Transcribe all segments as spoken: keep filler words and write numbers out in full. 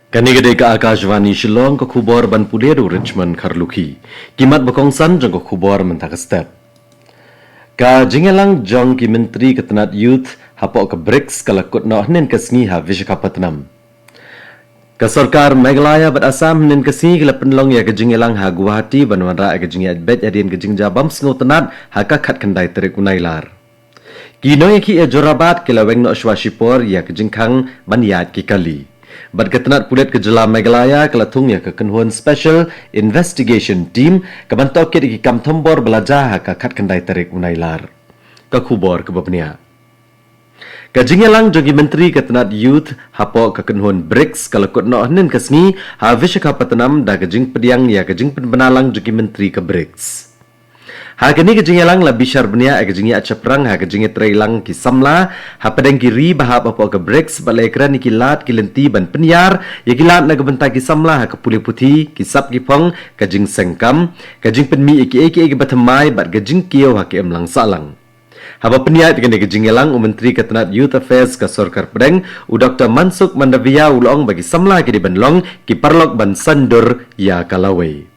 Kane ka dei ka Akashvani Shillong, ka khubor ban pule da u Richmond Kharlukhi. Ki mat ba kongsan jong ka khubor mynta ka step. Ka jingïalang jong ki myntri ka tnat Youth hapoh ka brics ka la kut noh hynnin ka sngi ha Visakhapatnam. Ka sorkar Meghalaya bad Assam hynnin ka sngi ki la pynlong ïa ka jingïalang ha Guwahati ban wanrah ïa ka jingïaid beit hadien ka jingjia bym sngewtynnat ha ka khatkhyndai tarik u Nailar. Ki nongïakhih ïa Jorabat ki la weng noh shuwa shipor ïa ka jingkhang ban ïaid ki kali. Bad ka tnat pulit ka jylla Meghalaya ka la thung ïa ka kynhun Special Investigation Team ka ban tohkit ïa ki kam thombor ba la jia ha ka khatkhyndai tarik u Nailar. Ka khubor kaba bniah. Ka jingïalang jong ki myntri ka tnat Youth hapoh ka kynhun brics ka la kut noh hynnin ka sngi ha Visakhapatnam da ka jingpdiang ïa ka jingpynbna lang jong ki myntri ka brics. Ha kane ka jingïalang la bishar bniah ïa ka jingïaid shaphrang ha ka jingïatreilang ki samla hapdeng ki ri ba hap hapoh ka brics bad la ïakren ïa ki lad ki lynti ban pynïar ïa ki lad na ka bynta ki samla ha ka pule puthi, ki sap ki phong, ka jingsengkam, ka jingpynmih ïa kiei kiei kiba thymmai bad ka jingkiew ha ka imlang sahlang. Haba pynïaid ïa kane ka jingïalang, u Myntri ka tnat Youth Affairs ka Sorkar Pdeng, u Doktor Mansukh Mandaviya u la ong ba ki samla ki dei ban long ki paralok ban saiñdur ïa ka lawei.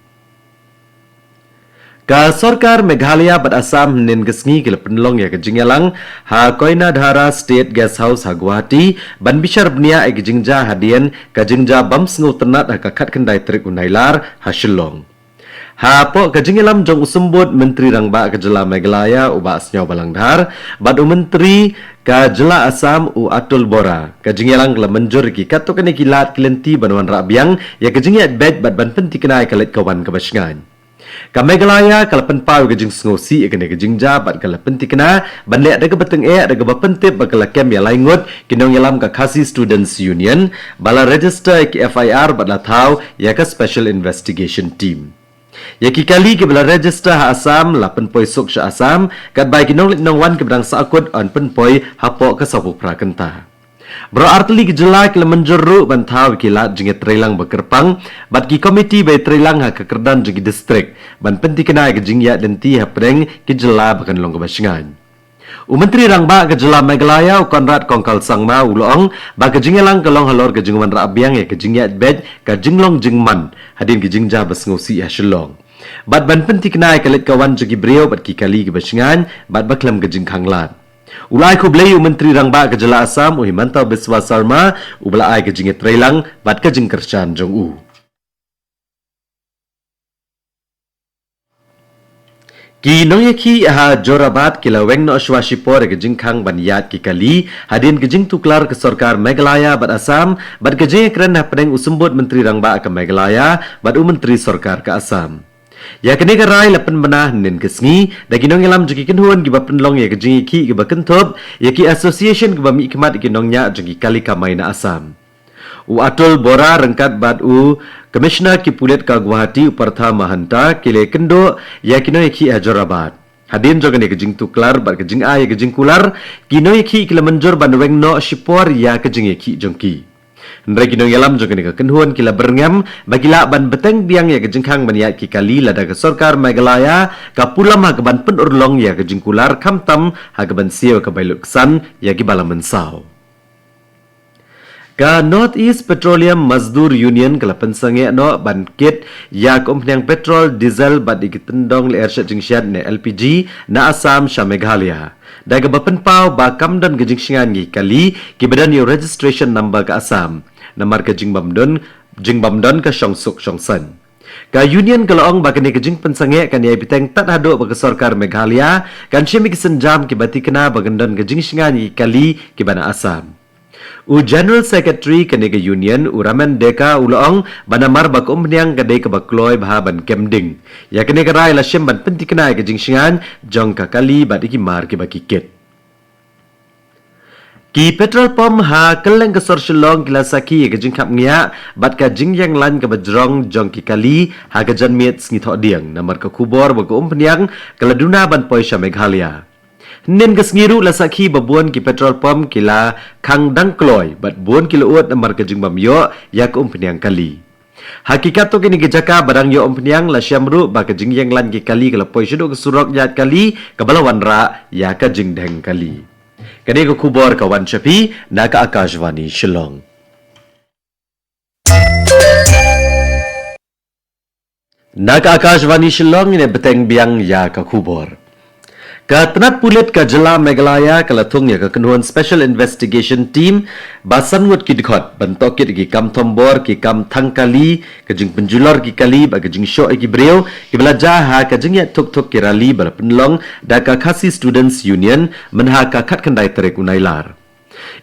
Ka Sorkar Meghalaya bad Assam hynnin ka sngi ki la pynlong ïa ka jingïalang ha Koinadhara State Guest House ha Guwahati ban bishar bniah ïa ka jingjia hadien ka jingjia bym sngewtynnat ha ka khatkhyndai tarik u Nailar ha Shillong. Hapoh ka jingïalam jong u Symbud Myntri Rangbah ka jylla Meghalaya u Bah Sniawbhalang Dhar bad u Myntri ka jylla Assam u Atul Bora, ka jingïalang ka la mynjur ïa ki katto katne ki lad ki lynti ban wanrah biang ïa ka jingïaid beit bad ban pynthikna ïa ka leit ka wan kaba shngaiñ. Ka Meghalaya ka la pynpaw ïa ka jingsngewsih ïa kane ka jingjia bad ka la pynthikna ban leh da kaba tyngeh da kaba pyntip ba ka la kem ïa lai ngut ki nongïalam ka Khasi Students Union ba la register ïa ki F I R bad la thaw ïa ka Special Investigation Team. Ïa ki kali kiba la register ha Assam la pynpoi suk sha Assam, katba ïa ki nongleit nongwan kiba dang sahkut yn pynpoi hapoh ka sawphew phra kynta. Baroh artylli ki jylla ki la mynjur ruh ban thaw ïa ki lad jingïatreilang ba kyrpang bad ki komiti ba ïatreilang ha ka kyrdan jong ki distrik ban pynthikna ïa ka jingïaid lynti hapdeng ki jylla ba kan long kaba shngaiñ. U Myntri Rangbah ka jylla Meghalaya u Conrad Kongkal Sangma u la ong ba ka jingïalang ka long halor ka jingwanrah biang ïa ka jingïaid beit ka jinglong jingman hadien ka jingjia ba sngewsih ha Shillong bad ban pynthikna ïa ka leit ka wan jong ki briew bad ki kali kiba shngaiñ bad ba khlem ka jingkhang lad. U la ai khublei ïa u Myntri Rangbah ka jylla Assam u Himanta Biswa Sarma uba la ai ka jingïatreilang bad ka jingkyrshan jong u. Ki nongïakhih ha Jorabat ki la weng noh shuwa shipor ïa ka jingkhang ban ïaid ki kali hadien ka jingtuklar ka Sorkar Meghalaya bad Assam bad ka jingïakren hapdeng u Symbud Myntri Rangbah ka Meghalaya bad u Myntri Sorkar ka Assam. Ïa kane ka rai la pynbna hynnin ka sngi da ki nongïalam jong ki kynhun kiba pynlong ïa ka jingïakhih kiba kynthup ïa ki association kiba mihkhmat ïa ki nongñiah jong ki kali kamai na Assam. U Atul Bora ryngkat bad u Commissioner ki pulit ka Guwahati u Partha Mahanta ki la ïakynduh ïa ki nongïakhih ha Jorabat. Hadien jong kane ka jingtuklar bad ka jingai ïa ka jingkular, ki nongïakhih ki la mynjur ban weng noh shipor ïa ka jingïakhih jong ki. Hynrei ki nongïalam jong kane ka kynhun ki la byrngem ba ki lah ban bteng biang ïa ka jingkhang ban ïaid ki kali lada ka Sorkar Meghalaya ka pulom ha kaban pynurlong ïa ka jingkular khamtam ha kaban siew ka bai lut ksan ïa kiba la mynsaw. Ka North East Petroleum Mazdoor Union ka la pynsangeh noh ban kit ïa ka umphniang petrol, diesel bad ïa ki tyndong lyer shet jingshet ne L P G na Assam sha Meghalaya. Da kaba pynpaw ba kam don ka jingshngaiñ ïa ki kali kiba don ïa u registration number ka Assam namar ka jingbym don, jingbym don ka shongsuk shongsaiñ. Ka Union ka la ong ba kane ka jingpynsangeh kan ïai bteng tad haduh ba ka Sorkar Meghalaya kan shim ïa ki sienjam kiba thikna ba kan don ka jingshngaiñ ïa ki kali kiba na Assam. U General Secretary kane ka Union u Ramen Deka u la ong ba namar ba ka umphniang ka dei kaba kloi bha ban kem ding, ïa kane ka rai la shim ban pynthikna ïa ka jingshngaiñ jong ka kali bad ïa ki mar kiba ki kit. Ki petrol pump ha kylleng ka sor Shillong ki la sakhi ïa ka jingkhap ngiah bad ka jingïeng lain kaba jrong jong ki kali ha ka janmiet sngi Thohdieng namar ka khubor ba ka umphniang ka la duna ban poi sha Meghalaya. Hynnin ka sngi ruh la sakhi ba bun ki petrol pump ki la khang dang kloi bad bun ki la ud namar ka jingbym ïoh ïa ka umphniang kali. Ha ki katto katne ki jaka ba dang ïoh umphniang la shem ruh ba ka jingïeng lain ki kali ka la poi shaduh ka surok ïaid kali kaba la wanrah ïa ka jingdheng kali. Kane ka khubor ka wan sha phi na ka Akashvani Shillong. Na ka Akashvani Shillong, ngin ïa bteng biang ïa ka khubor. Ka tnat pulit ka jylla Meghalaya ka la thung ïa ka kynhun Special Investigation Team ba san ngut ki dkhot ban tohkit ïa ki kam thombor, ki kam thang kali, ka jingpynjulor ki kali bad ka jingshoh ïa ki briew kiba la jia ha ka jingïaid thuk thuk ki rally ba la pynlong da ka Khasi Students Union mynha ka khatkhyndai tarik u Nailar.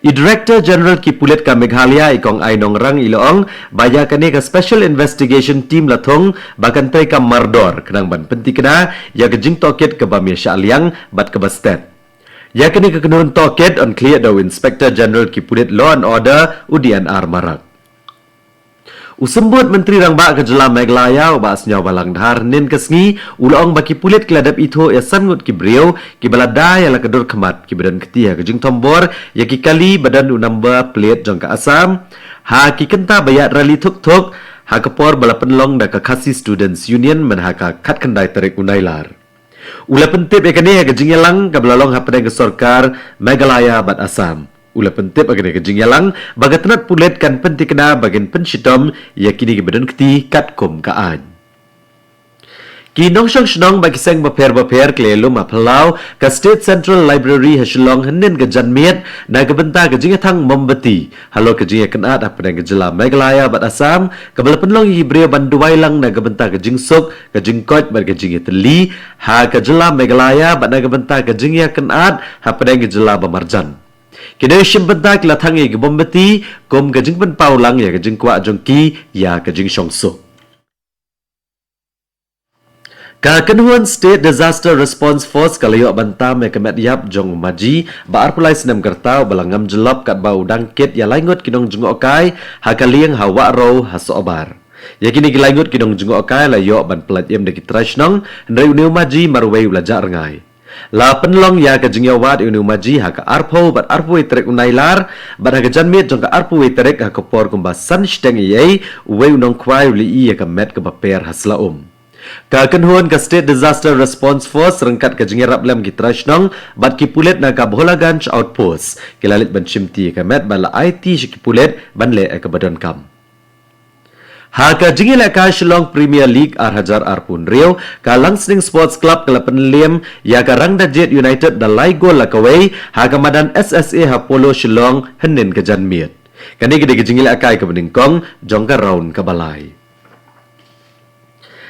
I Director General ki pulit ka Meghalaya, i Kong Ainong Rang, i la ong ba ïa kane ka Special Investigation Team la thung ba kan trei kam mardor khnang ban pynthikna ïa ka jingtohkit kaba mih shah liang bad kaba stet. Ïa kane ka kynhun tohkit yn khlieh da u Inspector General ki pulit Law and Order, u D N R Marak. U Symbud Myntri Rangbah ka jylla Meghalaya, u Bah Sniawbhalang Dhar, hynnin ka sngi u la ong ba ki pulit ki la dep ithuh ïa san ngut ki briew kiba la da ïa la ka dur khmat kiba don kti ha ka jingthombor ïa ki kali ba don u number plate jong ka Assam ha ki kynta ba ïaid rally thuk thuk ha ka por ba la pynlong da ka Khasi Students Union mynha ka khatkhyndai tarik u Nailar. U la pyntip ïa kane ha ka jingïalang kaba la long hapdeng ka sorkar Meghalaya bad Assam. U la pyntip ïa kane ha ka jingïalang ba ka tnat pulit kan pynthikna ba kin pynshitom ïa kine kiba don kti katkum ka aiñ. Ki nongshong shnong bad ki seng bapher bapher ki la ïalum ha phyllaw ka State Central Library ha Shillong hynnin ka janmiet na ka bynta ka jingïathang mombati halor ka jingïakynad hapdeng ka jylla Meghalaya bad Assam kaba la pynlong ïa ki briew ban duwai lang na ka bynta ka jingsuk, ka jingkoit bad ka jingïatylli ha ka jylla Meghalaya bad na ka bynta ka jingïakynad hapdeng ka jylla ba marjan. Ki nongshim bynta ki la thang ïa ki mombati kum ka jingpynpaw lang ïa ka jingkwah jong ki ïa ka jingshongsuk. Ka kynhun State Disaster Response Force ka la ïoh ban tam ïa ka met ïap jong u Maji ba arphew lai snem ka rta uba la ngam jyllop katba u dang kit ïa lai ngut ki nongjngohkai ha ka lieng ha Wahrow ha Sohbar. Ïa kine ki lai ngut ki nongjngohkai la ïoh ban pyllait im da ki trai shnong, hynrei une u Maji marwei u la jah rngai. La pynlong ïa ka jingïawad ïa une u Maji ha ka arphew bad arphew wei tarik u Nailar, bad ha ka janmiet jong ka arphew wei tarik ha ka por kumba san shiteng eiei, uwei u nongkhwai u la ïohi ïa ka met kaba per ha sla um. Ka kynhun ka State Disaster Response Force ryngkat ka jingïarap lem ki trai shnong bad ki pulit na ka Bholaganj Outpost ki la leit ban shimti ïa ka met bad la aiti sha ki pulit ban leh ïa kaba donkam. Ha ka jingïalehkai Shillong Premier League ar hajar arphew hynriew, ka Langsning Sports Club ka la pynliem ïa ka Rangdajied United da lai gol la kawei ha ka madan S S A ha Polo Shillong hynnin ka janmiet. Kane ka dei ka jingïalehkai kaba nyngkong jong ka round kaba lai.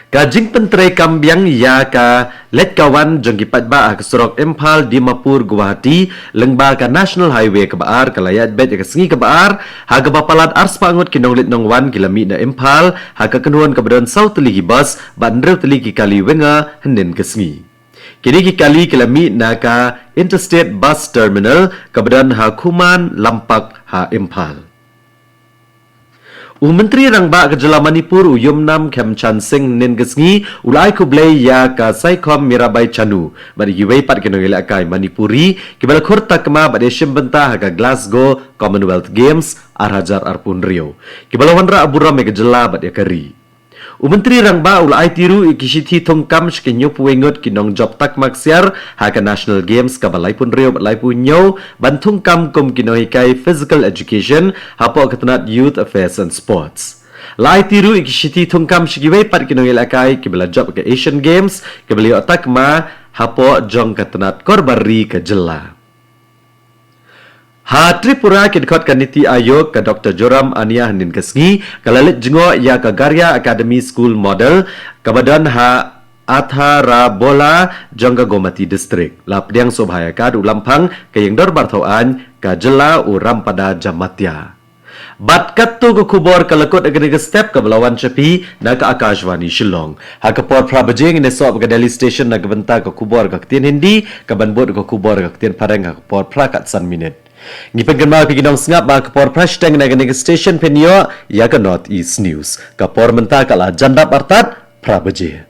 Ka jingpyntrei kam biang ïa ka leit ka wan jong ki paidbah ha ka surok Imphal Dimapur Guwahati lyngba ka National Highway kaba ar ka la ïaid beit ha ka sngi kaba ar, ha kaba palat arspah ngut ki nongleit nongwan ki la mih na Imphal ha ka kynhun kaba don saw tylli ki bus bad hynriew tylli ki kali winger hynnin ka sngi. Kine ki kali ki la mih na ka Interstate Bus Terminal kaba don ha Khuman Lampak ha Imphal. U Myntri Rangbah ka jylla Manipur u Yumnam Khemchand Singh hynnin ka sngi u la ai khublei ïa ka Saikhom Mirabai Chanu bad ïa kiwei pat ki nongïalehkai Manipuri kiba la khur takma bad ïashim bynta ha ka Glasgow Commonwealth Games ar hajar arphew hynriew, kiba la wanrah burom ïa ka jylla bad ïa ka ri. U Myntri Rangbah u la aiti ruh ïa ki shithi thungkam sha ki hynñiewphew wei ngut ki nongjop takma ksiar ha ka National Games kaba laiphew hynriew bad laiphew hynñiew ban thungkam kum ki nonghikai Physical Education hapoh ka tnat Youth Affairs and Sports. La aiti ruh ïa ki shithi thungkam sha kiwei pat ki nongïalehkai kiba la jop ha ka Asian Games kiba la ïoh takma hapoh jong ka tnat Korbar Ri ka jylla. Ha Tripura, ki dkhot ka Niti Aayog ka Doctor Joram Ania hynnin ka sngi ka la leit jngoh ïa ka Garia Academy School Model kaba don ha Atharabola jong ka Gomati District. La pdiang sngewbha ïa ka da u Lamphang ka Ïingdorbar Thawaiñ ka jylla u Rampada Jamatia. Bad katto ka khubor ka la kut ha kane ka step kaba la wan sha phi na ka Akashvani Shillong. Ha ka por phra baje ngin ïasoh bad ka Delhi Station na ka bynta ka khubor ka ktien Hindi, kaban bud ka khubor ka ktien Phareng ha ka por phra kat san minit. Ngi pynkynmaw ïa phi ki nongsngap ba ha ka por phra shiteng na kane ka station phin ïoh ïa ka North East News. Ka por mynta ka la jan dap artat phra baje.